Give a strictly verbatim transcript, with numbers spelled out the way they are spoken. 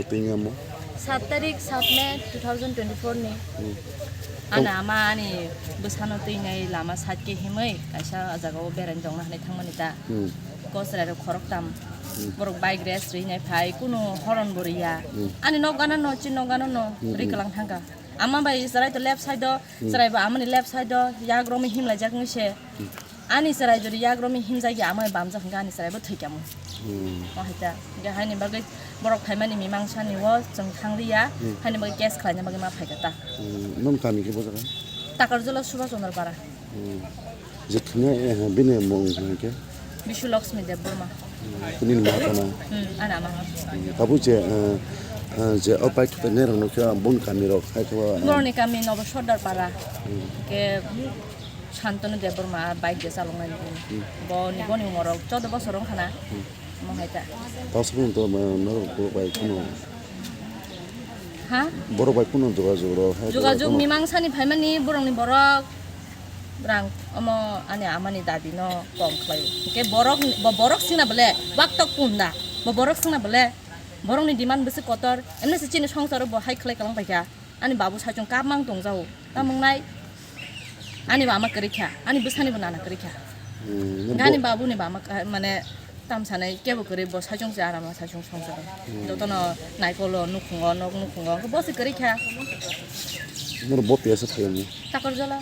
Twi amo? Sat tarik, sat May two thousand twenty-four ni. Hmm. Ani ama ani bwsano twinai lama side khe himwi kaisa jagao beraina tongna hinwi thangmani ta. Hmm. Kosrai rok khoroktam. Hmm. Borok bike race rwinai phai, kunu horn bo rwya. Hmm. Ani nok gana no, chini nok gana no, hmm, rwi kwlang thangkha. Ama bai chwrai to left side o, hmm, chwrai bo amani left side o yak romwi himlaijak wngwi se. Hmm. Ani chwrai jodi yak romwi himjak ya, ama bai bamjak hwnkhe ani chwrai bo thwikhamu. Hmm. O hai ta. Hwnkhe haini bagwi borok phaimani mimang sani o chwng thang liya, hmm, haini bagwi case khlaina bagwi ma phaikha ta. Hmm. Nong kami khe bo jaga? Takarjala Subhash Chandra Para. Hmm. Je thwngya, eh, bini mung hwnkhe? Bishu Lakshmi Debbarma. Nini ma tana? Hmm, ani ama. Tabuk je, eh, eh, je o bike thwknairokno khe boni kamirok hai khe, eh, boroni kami Nobo Sordar Para. Hmm. Ke Shantanu Debbarma bike je chaloknai. Hmm. Boni, boni umorok choudo bosor wngkha na. Hmm. Omo hai ta. Tabuk to, eh, norok bo bai kheno. Ha? Borok bai kheno jogajog rok hai. Jogajog kheno. Mimang sani phaimani borokni borok. Rang omo ani amani dabi no kom khlai. Hwnkhe borok, bo borok singna bole wak tok punda. Bo borok singna bole borokni demand bwswk kotor. Emne se chini songsaro bo hai khlai kalang paikha. Ani babu saichung kap mang tong jao. Tamung nai. Ani bama kwrwi kha. Ani bwsani bo nana kwrwi kha. Hmm, ani bo- babuni bama ka-, mane tam sanai kebo kwrwi bo saichung se arama saichung songsaro. Hmm. Jotono naikolo nukhungo, nok nukhungo. Bo se kwrwi kha. Noro bo piyasa thayani. Takarjala.